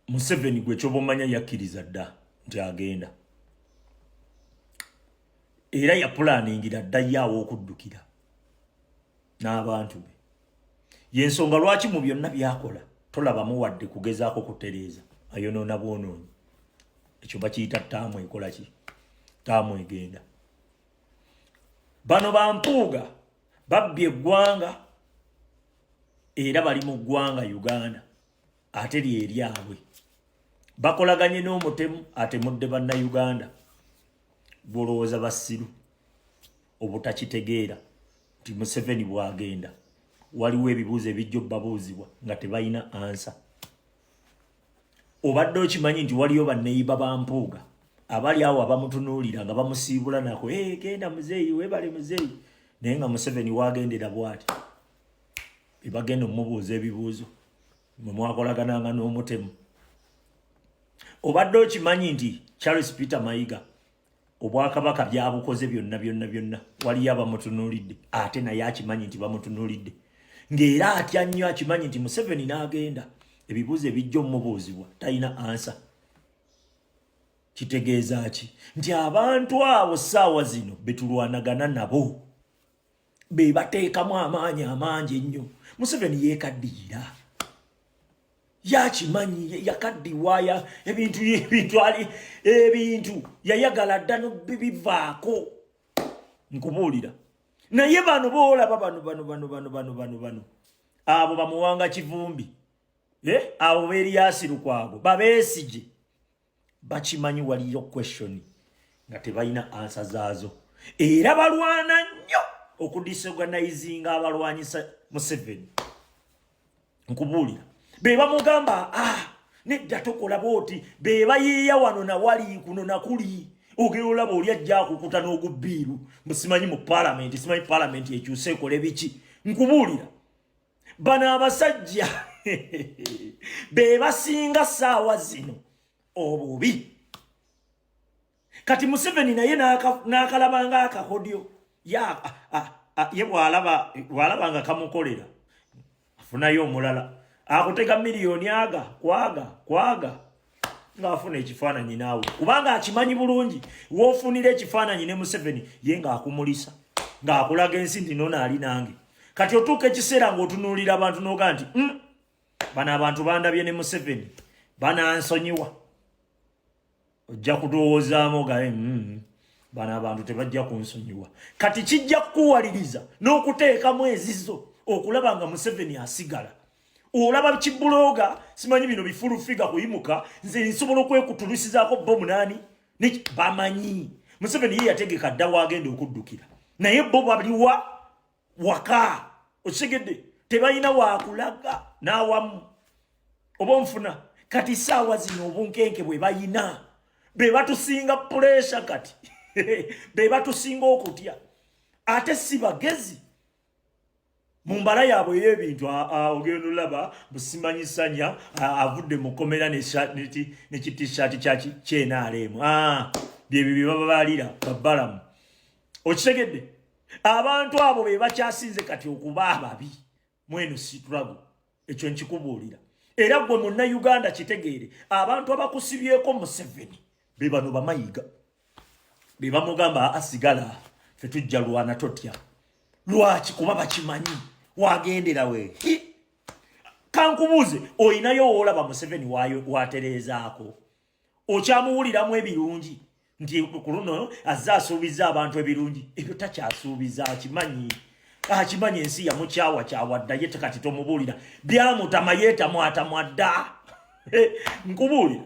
Museveni gwe kyoba omanya yakkiriza dda nti agenda, era yapulaningira dda ye aw'okuddukira n'abantu be. Yensonga lwaki mu byonna byakola tolabamu wadde kugezaako kutereeza, ayonoona bwonoonyi. Ekyo bakiyita taamu. Ekola ki? Taamu egenda. Bano bampuuga babbye eggwanga, era bali mu ggwanga Uganda ate lyeryabwe. Bakolaganye n'omutemu atemudde Bannayuganda. Gwolowooza basiru obutakitegeera nti Museveni bwagenda waliwo ebibuuzo ebijja obbabuuzibwa nga tebalina answer? Obadde okimanyi nti waliyo banneyiba ba Mpuuga abali awo abamutunuulira nga bamusiibula nako, "Hey, genda muzeeyi, webale muzeeyi," naye nga Museveni wagendera bwati bebagenda omubuuza ebibuuzo, mwe mwakolagananga n'omutemu? Obadde okimanyi nti Charles Peter Mayiga obwakabaka byabukoze byonna byonna byonna waliyo abamutunuulidde, ate naye akimanyi nti bamutunuulidde, ng'era atya nnyo, akimanyi nti Museveni n'agenda ebibuuzo ebijja omubuuzibwa talina answer? Kitegeeza ki? Nti abantu abo ssaawa zino betulwanagana nabo be bateekamu amaanyi amangi ennyo. Museveni yeekaddiyira, yakimanyi yakaddiwaya ebintu, ebintu ali ebintu yayagala dda nobibivaako. Nkubuulira, naye bano boolaba bano bano bano bano bano bano bano abo bamuwanga Kivumbi, eh? Abo ba Erias Lukwago, babeesige bakimanyi waliyo question nga tebalina answer zaazo, era balwana nnyo okudisorganizinga abalwanyisa Museveni. Nkubuulira, be bamugamba, "Ah, nedda, tokola bwoti." Be bayiiya wano nawali kuno nakuli. Ogera olaba oli ajja akukuta n'ogubbiiru, simanyi mu paalamenti, simanyi paalamenti ekyuse ekole biki. Nkubuulira, bano abasajja be basinga saawa zino obubi. Kati Museveni naye n'akalaba nga akakodyo ye bw'alaba nga kamukolera, afunayo omulala akutega miliyoni aga kwaga kwaga ng'afuna ekifaananyi naawe, kubanga akimanyi bulungi w'ofunira ekifaananyi ne Museveni ye ng'akumulisa, ng'akulaga ensi nti nono ali nange. Kati otuuka ekiseera ng'otunuulira abantu n'oga nti, bano abantu bandabye ne Museveni, banansonyiwa?" Ojja kulowoozaamu ogabe, bano abantu tebajja kunsonyiwa." Kati kijja kukuwaliriza n'okuteekamu ezizo okulaba nga Museveni asigala. Olaba kibuloga, simanyi bino bifulufiga kuyimuka, nze nsobola okwekutulusizaako bo munaani. Bamanyi Museveni ye yategeka dda wagenda okuddukira, naye bo baliwa waka? Okitegedde? Tebalina wakulaga n'awamu oba onfuna. Kati saawa zino obunkenke bwe bayina, be batusinga pressure, kati be batusinga okutya, ate si bagezi mu mbala yaabwe ey'ebintu. Ogenda olaba busimanyisanya avudde mu kkomera nekitishaati kyaki kyenrm, byebyo bye baba balira babbalamu. Okitegedde? Abantu abo be bakyasinze kati okuba ababi mweno struggle. Ekyo nkikubuulira, era gwe Munnayuganda kitegeere, abantu abakusibyeko Museveni be bano bamayiga, be bamugamba, "Asigala, fe tujja lwana, totya." Lwaki? Kuba bakimanyi wagendera we. Kankubuuze, oyinayo woolaba Museveni watereezaako? Okyamuwuliramu ebirungi nti ku luno azze asuubiza abantu ebirungi? Ebyo takyasuubiza, akimanyi, akimanyi ensi yamukyawa kyawadda. Ye kati tomubuulira byamutama, yeetamwatamwa dda. Nkubuulira.